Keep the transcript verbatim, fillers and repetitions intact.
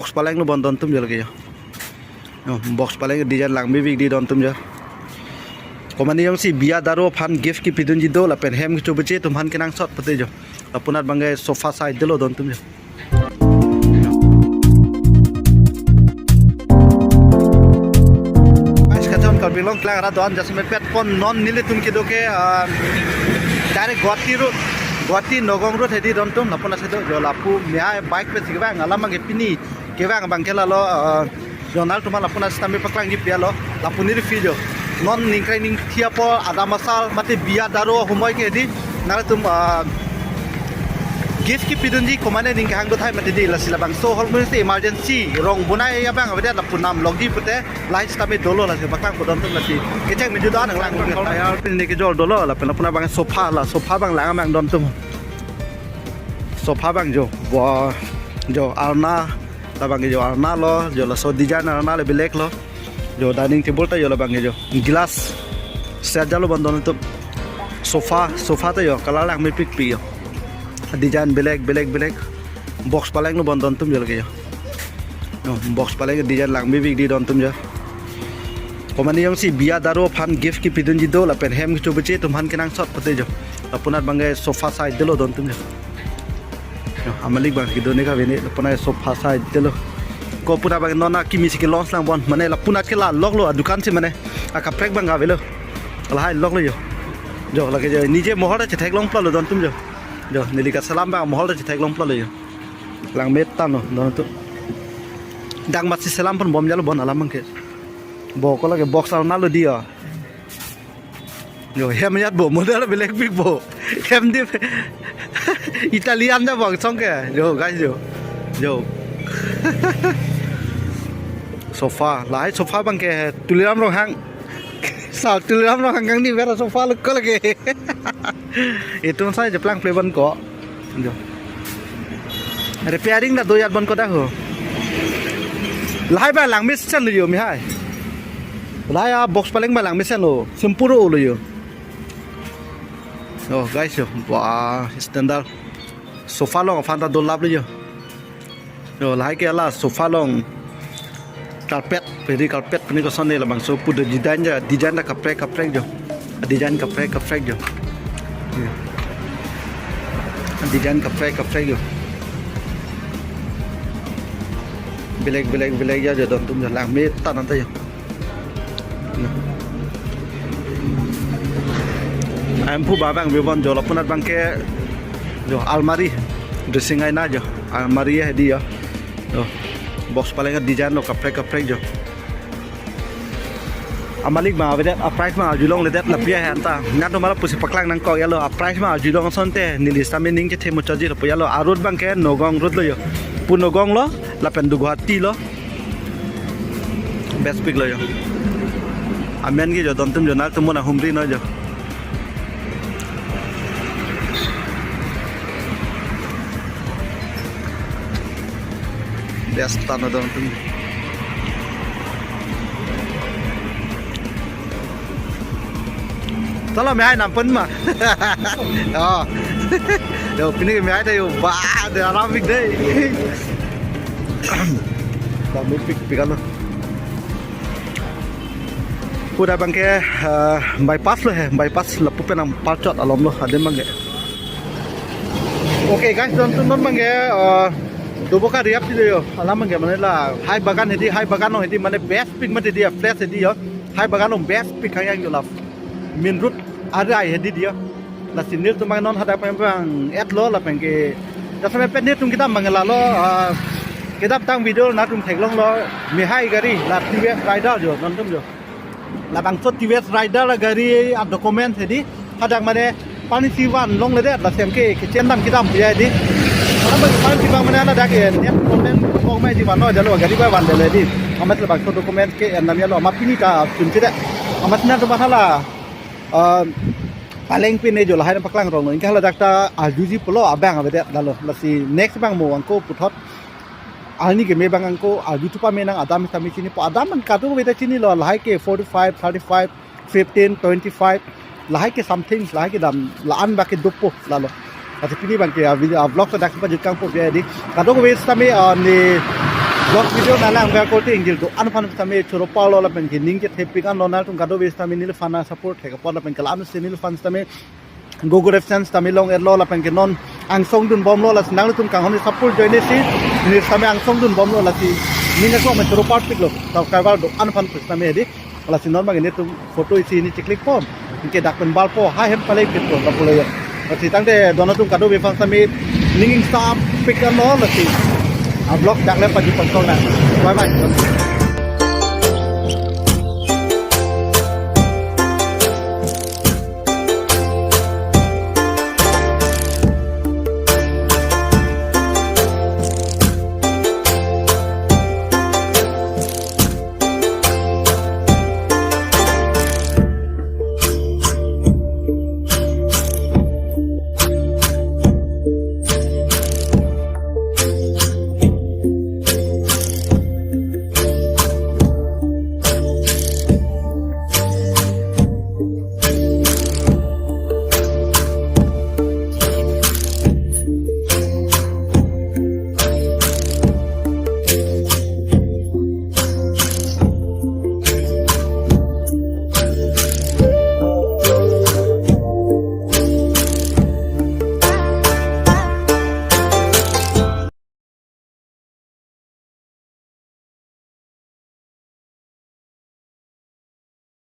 Box paleng lo bon dontum jo lake jo. Yo, box paleng design langmepik dei dontum jo. Komane jongsi biya daru aphan gift kepidunji do lapen hem kecho beche atum aphan kenangsot pute jo. Lapunat abangke sofa side lo dontum jo. Guys, kacon Karbi Anglong kelang arat do-an jasemet pet pon non nelitum kedo ke, ah, direct Guwahati road, Guwahati Nagaon road hedi dontum, lapu nasi do jo lapu mehai bike pensi kevang alam abangke pini kevang abangke lalo, ah, jo nanglitum aphan lapu nasi tame paklangji pi lo, lapu neli video. Non ningkrei ningthi apor adam asal mate biya daru ahumoi ke hedi nanglitum, ah, gift kepidunji komane ning kehang do thai mati dei, lasi labangso ahormu si emergency rong bonai abang avedet lapu namlokji pute lahai sitame dolo, lasi paklang pudon tum lasi kecheng meju do-an nanglang. Tayar pini kejor dolo lapen lapu abang sofa, la sofa abang lang abang dontum. Sofa abang jo, bo jo alna, labangke jo alna lo, jo laso design alna le belek lo. Jo dining table ta jo labangke jo glass set jalo bon dontum. Sofa, sofa ta jo color langmepikpik jo. Design belek belek belek. Box paleng lo bon dontum jo lake jo. Jo, box paleng design langmepik dei dontum jo. Komane jongsi biya daru aphan gift kepidunji do lapen hem kecho beche atum aphan kenangsot pute jo. Lapunat abangke sofa side lo dontum jo. Jo, amalik abang kedo ne kavene, lapunat sofa side lo. Ko pura abang non akimi si ke launch lang bon, mane lapunat ke la lok lo adukan si mane akaprek abang kavelo. Lahai lok lo jo. Jo, lake jo, nije mohor ta chetheklong plo lo dontum jo. Jo, neli kaselam abang mohor ta chetheklong plo lo jo. Langme tanglo dontum. Dak masi selam pon bom jalo bon alam abangke. Bo ko lake box alna lo dei jo. Jo, hem ajat bo, model belekpik bo. Hem dei Italian ta bang song ke. Jo, guys jo. Jo. Sofa, lahai sofa abangke Tuliram Ronghang. Sir Tuliram Ronghang kangni vera sofa lo ko lake. Itum sai je plang plebon ko. Jo. Repairing ta do ajat bon ko dak ho. Lahai abang langmesen lo jo mehai. Lahai a box paleng abang langmesen lo. Simple lo jo. Oh, guys jo. Wah, standard. Sofa along aphan ta dolap lo jo. Jo, lahai ke la sofa along carpet, peri carpet pini koson ne labangso pu design ja, design ta kaprek kaprek jo. Design kaprek kaprek jo. Jo. Design kaprek kaprek jo. Belek belek belek ja jo dontum jo langme tang anta jo. Ahem phu abang bibon jo lapunat abangke jo almari, dressing aina jo almari hedi jo. Jo, box paleng design lo kaprek kaprek jo. Amalik abang avedet, a price abang arjulongledet lapu ahem ta. Nat do mala pusi paklang nangkok jalo, a price abang arjulong asonte neli sitame ning chethe muchotji lapu jalo. A road abangke Nagaon road lo jo. Pu Nagaon lo lapen do Guwahati lo. Best pik lo jo. Amen ke jo dontum jo nangtum mona humri no jo. Best tano dontum. Tolo mehai nampun ma. Oh. Jo, pini mehai ta jo ba de alam pik dei. Langmepik pik alo. Pura abangke, eh, bypass lo he, bypass lapu pen nangparchot alom lo adim abangke. Okay guys, dontum non abangke, eh, Duboka Riap ti jo, alam abangke mane lahai bagan hedi, hai bagan along hedi mane best pik mati dei, place hedi jo. Hai bagan along best pik kang yang jo la main road arai hedi dei jo. Lasi nelitum abang non hadak pen abang et lo lapen ke. Jasemet pet nelitum kedam abang lalo, ah, kedamtang video nangtum theklonglo mehai gari la T V S Raider jo, nangtum jo. Labangso T V S Raider la gari a document hedi. Hadak mane pani si vanlongledet lasi anke kechendam kedam pu ja hedi. Alam abang pani si van mane ladak ke net problem kok mai si vanlo jalo gari ba van dele hedi. Amat labangso document ke endam jalo amat pini ta chunche det. Amat nangtum aphan la, ah, paleng pine jo lahai nangpaklang rong lo. Anke haladak ta arjuji pulo abang avedet lalo. Lasi next abang mo angko puthot arni keme abang angko arju thupa me nang, adam sitame chinipo. Adam abang kadokave ta chinilo, lahai ke forty-five, thirty-five, fifteen, twenty-five. Lahai ke something, lahai kedam la-an abangke dopo lalo. Lasi pini abangke a video, a vlog ta dak si pajut kangpo pu ja hedi. Kadokave sitame, ah, ne Vlog video nanglang bak korte ingjir do-an aphan sitame choro parlo lapen ke ning kethepik anlo, nangtum kadokave sitame neliphan nang support thek apot lapen ke la-an si neliphan sitame Google AdSense sitame long-etlo lapen ke non angsong dunbomlo, lasi nanglitum kanghon support ajoine si ne sitame angsong dunbomlo, lasi ning ako me choro parpiklo subscriber do-an aphan sitame di. Lasi non bang netum photo isi ne cheklik pon, anke dak pen balpo, ha hem palai pit pon, lapulo ya. Lasi tangte don atum kadokave aphan sitame ning ingsampik anlo, lasi a vlog dak le paji pon kong na. Bye bye.